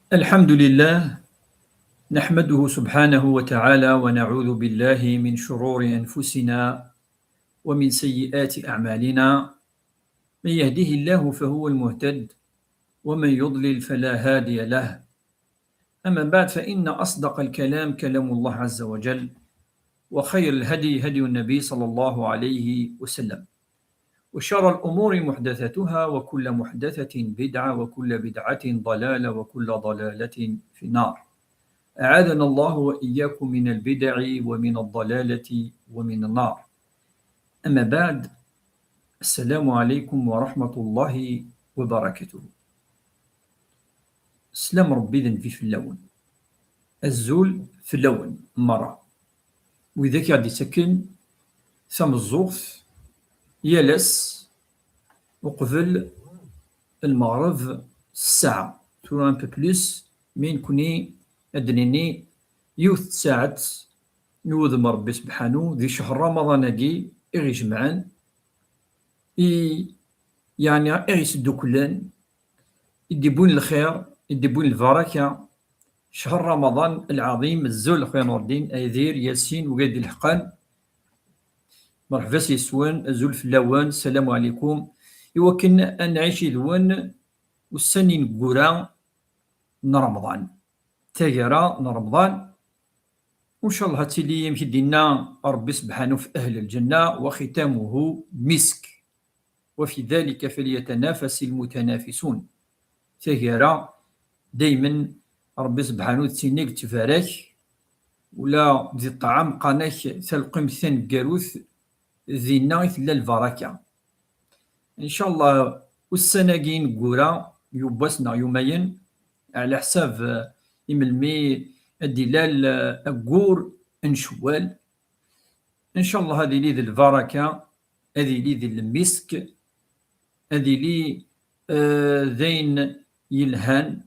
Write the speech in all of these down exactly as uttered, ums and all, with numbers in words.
الحمد لله، نحمده سبحانه وتعالى ونعوذ بالله من شرور أنفسنا ومن سيئات أعمالنا. من يهده الله فهو المهتد، ومن يضلل فلا هادي له. أما بعد، فإن أصدق الكلام كلام الله عز وجل، وخير الهدي هدي النبي صلى الله عليه وسلم، وشر الأمور محدثاتها، وكل محدثة بدعة، وكل بدعة ضلالة، وكل ضلالة في النار. أعاذنا الله وإياكم من البدع ومن الضلالة ومن النار. أما بعد، السلام عليكم ورحمة الله وبركاته. Slam Rebbi d nnbi fell-awen. Azul fell-awen merra. Widak i ɣ-d-ittaken tameẓẓuɣt yal ass uqbel lmeɣreb s ssaɛa. Tura un peu plus, mi nekni ad d-nini yiwet tsaɛet n wudem n Rebbi Sebḥanu di ccher Ramaḍan-agi i ɣ-ijemɛen, i, yeɛni, i ɣ-isduklen, i d-iwwin lxir, i d-iwwin lbaraka. Ccher Ramaḍan lɛaḍim, azul a Xwya Nurdin, Aydir, Yasin, wigad ileḥqen. Merḥba s yes-wen, azul fell-awen, ssalamu ɛlikum. I wakken ad nɛic yid-wen ussan ineggura n Remḍan, taggara n Remḍan, u ncallah ad tili, amek i d-yenna Rebbi Sebḥanu, في أهل الجنة وختامه مسك، وفي ذلك فليتنافس المتنافسون. Taggara, daymen, Rebbi Sebḥanu d tin i yettbarak, ula di ṭṭɛam qqaren-ak talqimt taneggarut, dinna i tella lbaraka. Ncallah, ussan-agi ineggura, yiwwas neɣ yumayen, ɛla ḥsab, eh, imelmi ad d-ilal, eh, aggur n Cewwal. Ncallah ad yili d lbaraka, ad yili d lmisk, ad yili, eh, d ayen yelhan,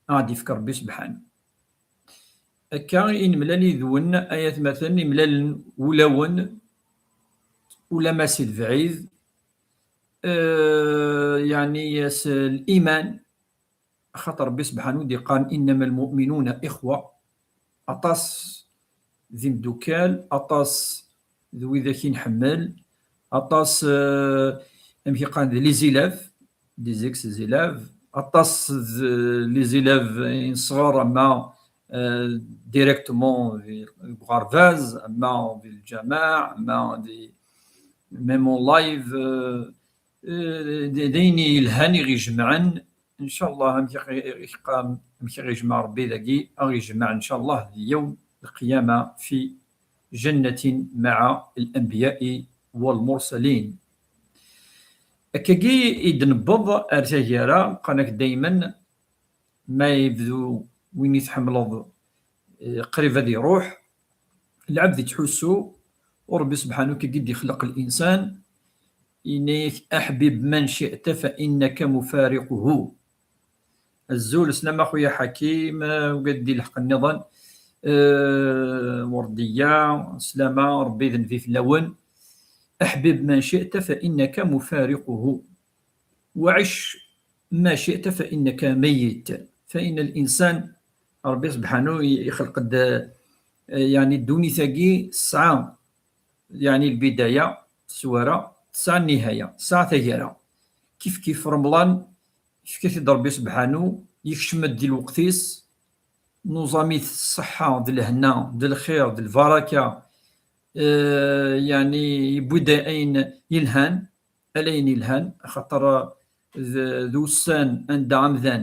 a ɣ-d-ifk Rebbi Sebḥanu. Akka i nemlal yid-wen, ay atmaten, imlalen wulawen, ulamma si lebɛid, eh, yeɛni s liman, axaṭer Rebbi Sebḥanu d-iqqaren: إنما المؤمنون إخوة. Aṭas d imdukkal, aṭas d widak i nḥemmel, aṭas, eh, amek i qqaren, d les élèves, des ex-élèves, aṭas d les élèves i nesɣer, ama, eh, directement deg uɣerbaz, ama di lǧameɛ, ama di, même en live, eh, eh, d, d ayen yelhan i ɣ-ijemɛen. Ncallah, amek i ɣ-, i ɣ-, amek i ɣ-ijmeɛ Rebbi dagi, a ɣ-ijmeɛ, ncallah, di yawm lqiyama fi جنة مع الأنبياء والمرسلين. Akkagi i d-newweḍ ar taggara, qqaren-ak daymen, ma yebdu win i tḥemmleḍ, eh, qrib ad iruḥ, lɛebd ittḥussu, u Rebbi Sebḥanu akkagi d-ixleq linsan, yenna-yak: أحبب من شئت فإنك مفارقه. Azul, slama xuya Ḥakim, eh, wigad d-ilḥeqen nniḍen, eh, Werdiya, slama, Rebbi d nnbi fell-awen. أحبب من شئت فإنك مفارقه، وعش ما شئت فإنك ميت، فإن الإنسان، Rebbi Sebḥanu i-, ixleq-d, eh, yeɛni ddunit-agi tesɛa, yeɛni lbidaya, teswara, tesɛa nnihaya, tesɛa taggara. Kif kif Remḍan, yefka-t-id Rebbi Sebḥanu, yekcem-d di lweqt-is, nuẓam-it ṣṣeḥḥa, d lehna, d lxir, d lbaraka, eh, yeɛni yewwi-d ayen yelhan, ala ayen yelhan, axaṭer d, d ussan anda amdan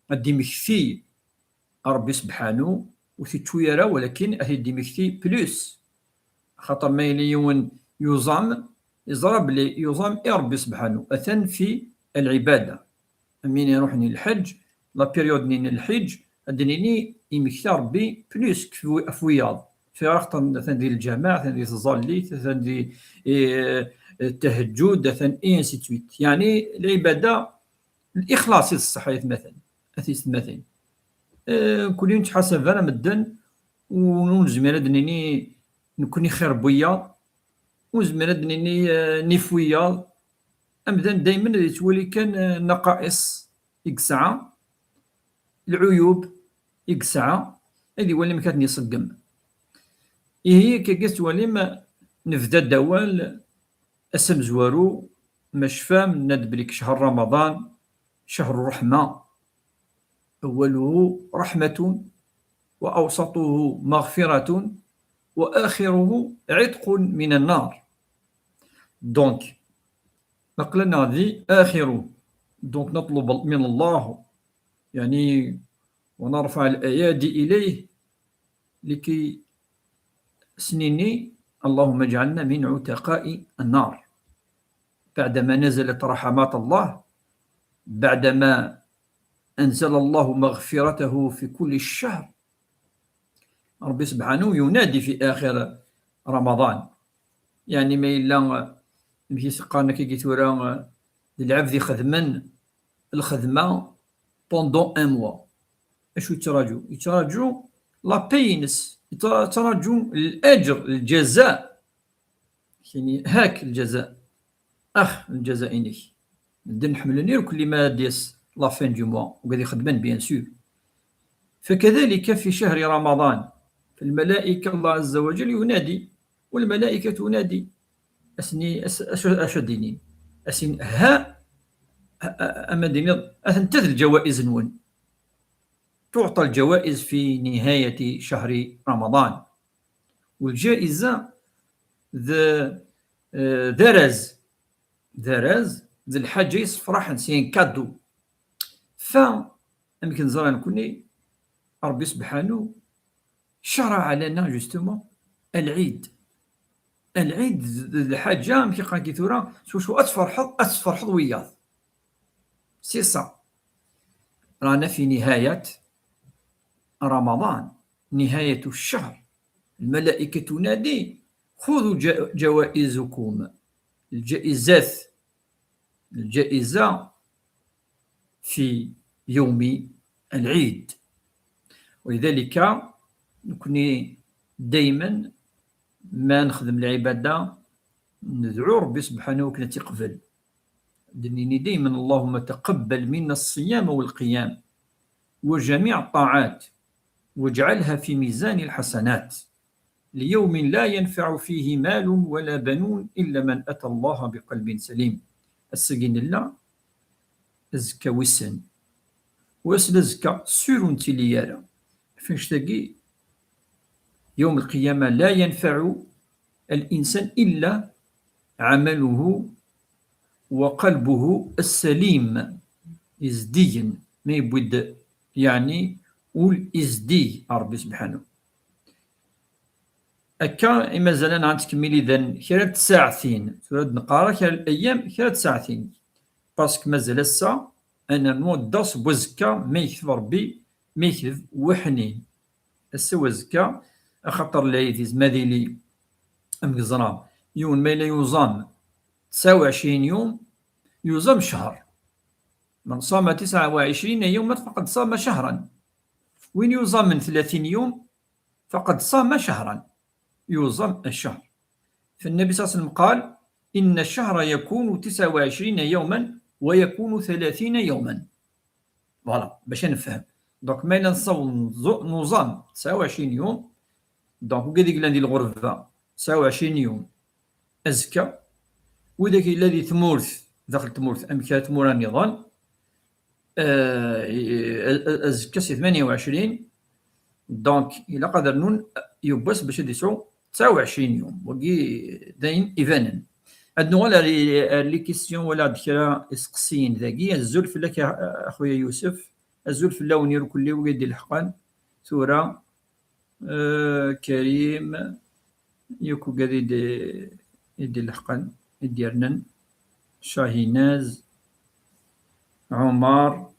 ad d-imekti Rebbi Sebḥanu, ur t-ittu ara, walakin ad t-id-imekti plus. Axaṭer ma yella yiwen yuẓam, iẓra belli yuẓam i Rebbi Sebḥanu, atan fi lɛibada. Am win iruḥen i lḥeǧ, la période-nni n lḥeǧ, ad d-nini imekta Rebbi plus kf-, ɣef wiyaḍ. Firaqten atan di lǧameɛ, atan di tẓallit, atan di, eh, ttahejjud, atan et ainsi de suite. Yeɛni lɛibada, lixlaṣ i d ṣṣeḥ, ay atmaten, a tiyessetmatin. Eh, nekkni ur nettḥasab ara medden, u ur nezmir ad d-nini nekkni xir n wiyaḍ, ur nezmir ad d-nini, eh, nif wiyaḍ. Amdan daymen ad yettwali kan, eh, nnaqa'iṣ i yesɛa, lɛuyub i yesɛa, ad iwali amek ad ten-iṣeggem. Ihi, akka i tettwalim, nebda-d awal ass amezwaru, ma tecfam, nenna-d belli ccher Ramaḍan, ccher ṛṛeḥma, أوله رحمة، وأوسطه مغفرة، وآخره عتق من النار. Donc, aql-aneɣ di آخره. Donc, نطلب من الله، يعني، ونرفع الأيادي إليه لكي s-nini: اللهم اجعلنا من عتقاء النار. بعدما نزلت رحمات الله، بعدما أنزل الله مغفرته في كل الشهر، ربي سبحانه ينادي في آخر رمضان. يعني ما إلا، amek i s-qqaren akka tura, d lɛebd ixedmen lxedma pendant un mois. Acu yettraǧu? Yettraǧu la paix-ines, yettra-, yettraǧu الأجر، الجزاء. يعني هاك الجزاء، أخ الجزاء إنك. Medden ḥemmlen irkelli ma ad d-yas la fin du mois, u ad ixedmen, bien sûr. فكذلك في شهر رمضان، فالملائكة، الله عز وجل ينادي، والملائكة تنادي. Asni, as-, acu, acu ad d-inin? Asin, ha, a, a, ama d-iniḍ, atenta d lǧawaiz-nwen. تعطى الجوائز في نهاية شهر رمضان. والجائزة d, eh, d araz. D araz, d lḥaǧa yessefraḥen, c'est un cadeau. Fa, amek neẓra nekni, Ṛebbi subḥanu شرع لنا justement العيد. العيد d, d lḥaǧa, amek i qqaren-agi tura, s wacu ad tferḥeḍ, ad tferḥeḍ wiyaḍ. C'est ça. رانا في نهاية رمضان، نهاية الشهر. الملائكة تنادي: خذوا ج-، جوائزكم. الجائزات، الجائزة في يوم العيد. ولذلك nekni دايما ما نخدم العبادة ندعو ربي سبحانه وتعالى يقبل. دنيني دايما: اللهم تقبل منا الصيام والقيام وجميع الطاعات واجعلها في ميزان الحسنات ليوم لا ينفع فيه مال ولا بنون إلا من أتى الله بقلب سليم. Ass-agi nella, azekka wissen. U ass n azekka, sûr ur nettili ara. Ɣef annect-agi, يوم القيامة لا ينفع الإنسان إلا عمله وقلبه السليم. Izdigen, ma yewwi-d, yeɛni, ul izdig a Ṛebbi subḥanahu. Akka i mazal-aneɣ ad nettkemmil idan kra n tsaɛtin. Tura ad neqqar kra n layam, kra n tsaɛtin. Parce que mazal ass-a, ad nernu ddeṛs n wazekka, ma yekteb Ṛebbi, ma yekteb weḥnin. Ass-a u azekka, axaṭer lɛid izmer ad yili, amek ẓra, yiwen ma yella yuẓam tesɛa u ɛecrin yum, yuẓam ccher. من صام تسعة وعشرين يوما فقد صام شهرا. Win yuẓamen tlatin yum, فقد صام شهرا. Yuẓam ccher. فالنبي صلى الله عليه وسلم قال: إن الشهر يكون تسعة وعشرين يوما ويكون ثلاثين يوما. Voilà, bac ad nefhem. Donc, ma yella nessaweḍ nẓu-, nuẓam tesɛa u ɛecrin yum, donc, wigad i yellan di lɣerba, tesɛa u ɛecrin yum, azekka, widak yella di tmurt, daxel tmurt, amek ara tmura nniḍen, eh, i-, a-, a-, azekka si tmanya u ɛecrin, donc, ilaq ad rnun yiwwas bac ad yesɛu tesɛa u ɛecrin yum. Wagi d ayen ibanen. Ad nuɣal ar, ar les questions, wala d kra iseqsiyen dagi. Azul fell-ak a, a xuya Yusef. Azul fell-awen irkelli wigi d-ileḥqen. Tura, eh, Karim, yakk wigad i d-, i d-ileḥqen, i d-yernen. Cahinaz, Ɛumar,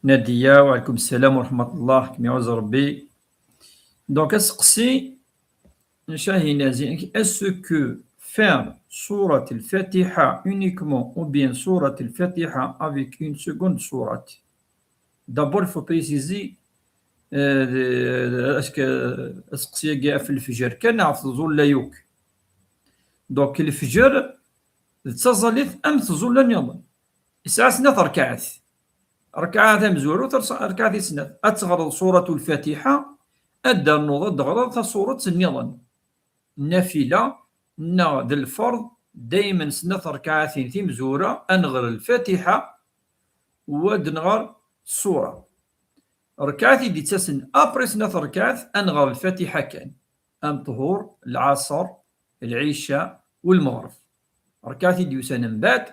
Nadiya, wa ɛlikum ssalam wa raḥmatullah, kem-iɛuzz Ṛebbi. Donc, aseqsi n Cahinaz, est-ce que faire Surat al-Fatiha uniquement ou bien Surat al-Fatiha avec une seconde sourate? D'abord, il faut préciser, euh, est-ce que aseqsi-agi ɣef lefjer kan neɣ ɣef tẓulla yakk? Donc, lefjer d taẓallit am tẓulla nniḍen. Yesɛa snat rkaɛat. Rrkaɛa tamezwarut, rrkaɛa tis snat, ad teɣreḍ Suratul Fatiḥa, ad d-ternuḍ ad d-teɣreḍ tasuret nniḍen. Nafila neɣ d lferḍ, daymen snat rrkaɛatin timezwura ad nɣer Lfatiḥa u ad nɣer ṣṣura. Rrkaɛat i d-ittasen après snat rrkaɛat ad nɣer Lfatiḥa kan, am ṭhur, lɛaṣer, lɛica u lmeɣreb. Rrkaɛat i d-yusan mbeɛd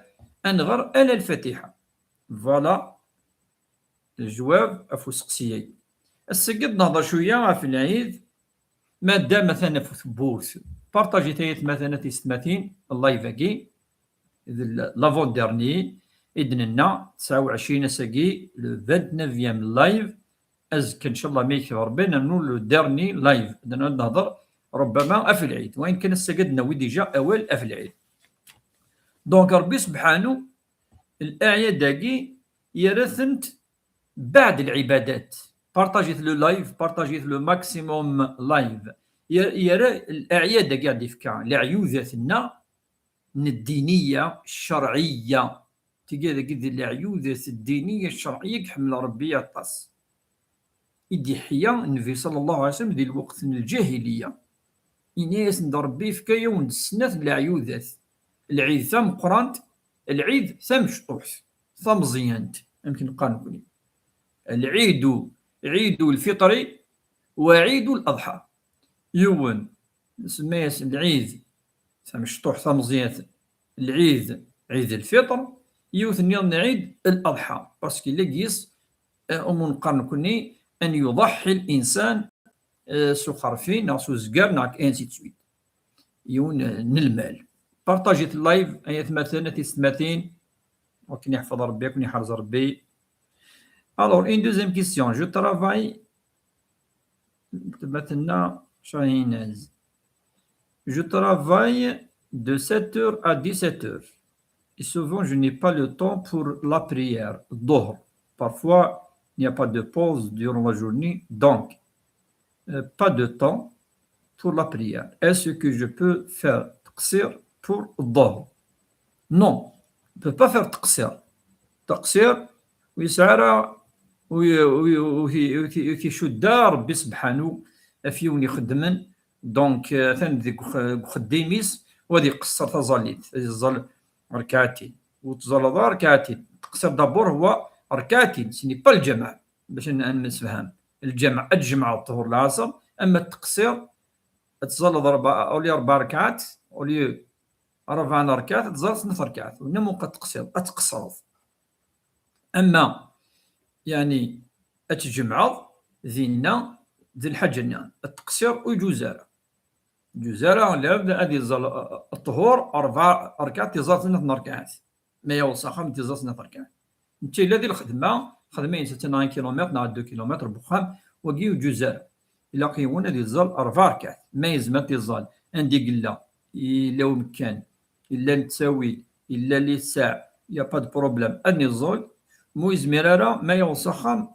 ad nɣer ala Lfatiḥa. Voilà lejwab ɣef useqsi-agi. Ass-agi ad nehḍer cwiya ɣef lɛid, madam atan ɣef tewwurt. Partajit ay atmaten a tisetmatin live-agi, d l'avant-dernier i d-nenna, tesɛa u ɛecrin ass-agi, le vingt-neuvième live. Azekka ncallah ma yekteb Rebbi nernu le dernier live, ad nehḍer ربما ɣef lɛid, wayen kan ass-agi ad d-nawi déjà awal ɣef lɛid. Donc Rebbi sebḥanu, l'aɛyad-agi yerra-tent بعد العبادات. Partajit le live, partajit le maximum live. Yerra l'aɛyad-agi ad d-ifka leɛyudat-nneɣ n ddiniya ccerɛiya. Tigi dagi d leɛyudat ddiniya ccerɛiya i iḥemmel Rebbi aṭas. I d-iḥya Nnbi ṣalla Llahu ɛalayhi wa sallam di lweqt n lǧahiliya. Yenna-yasen-d Rebbi, yefka-yawen-d snat n leɛyudat. Lɛid tameqqrant, lɛid tamecṭuḥt, tameẓyant, amek neqqar nekni. Lɛidu, ɛidu lfiṭri, wa ɛidu laḍḥa. Yiwen, nsemma-yas lɛid tamecṭuḥt tameẓyant, lɛid, ɛid lfiṭr, yiwet nniḍen ɛid laḍḥa, parce que yella deg-s, eh, umu neqqar nekni, an yuḍaḥḥi linsan, eh, s uxerfi neɣ s uzger neɣ ainsi de suite. Yiwen, eh, n lmal. Partajit live ay atmaten a tisetmatin. Ad ken-iḥfeḍ Rebbi, ad ken-iḥrez Rebbi. Alors, une deuxième question. Je travaille, ma tenna Shahinaz. Je travaille de sept heures à dix-sept heures. Et souvent, je n'ai pas le temps pour la prière, الظهر. Parfois, il n'y a pas de pause durant la journée. Donc, euh, pas de temps pour la prière. Est-ce que je peux faire تقصير pour الظهر? Non, on peut pas faire تقصير. تقصير, ur yesɛi ara, ur y-, ur y-, ur y-, ur y-, ur y-, ur y-icudd ara Rebbi sebḥanu ɣef yiwen ixeddmen. Donc, euh, atan deg ux-, deg uxeddim-is, u ad iqeṣṣer taẓallit, ad iẓẓal rkaɛatin. Ur tẓalleḍ ara rkaɛatin. Teqṣir d'abord هو ركعتين, ce n'est pas الجمع, باش ن-, ad nemsefham. الجمع, ad tjemɛeḍ ṭhur lɛaṣer, ama teqṣir, ad tẓalleḍ rebɛa, au lieu rebɛa rkaɛat, au lieu rebɛa n rkaɛat, ad tẓalleḍ snat rkaɛat. Wina mu qad teqṣireḍ, ad tqeṣṣreḍ. Ama, yeɛni, ad tjemɛeḍ dinna d lḥaǧa-nni, ad teqṣir ur yeǧuz ara. Yeǧuz ara, labd ad iẓẓal, uh, uh, ṭhur rebɛa rkaɛat, iẓẓal snat n rkaɛat. Ma yaweḍ s axxam, ad iẓẓal snat rkaɛat. Netta yella di lxedma, xedma-ines attan un kilomètre neɣ deux kilomètres n wexxam, wagi ur yeǧuz ara. Ilaq yiwen ad iẓẓal rebɛa rkaɛat. Ma yezmer ad iẓẓal anda i yella, yella umekkan, yella ttawil, yella lisaɛ, y a pas de problème. Ad iẓẓal, mu yezmir ara, ma yaweḍ s axxam,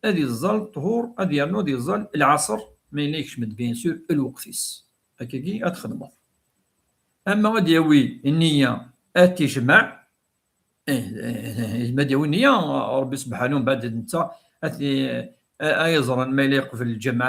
ad iẓẓal ṭhur, ad yernu ad iẓẓal lɛaṣer, ma yella yekcem-d, bien sûr, lweqt-is. Akkagi ad txedmeḍ. Ama ad yawi nniya, ad t-ijmeɛ, eh, eh, eh, ma ad yawi nniya, Rebbi sebḥanu, mbeɛd netta ad t-, a, a yeẓran ma yella yeqbel lǧameɛ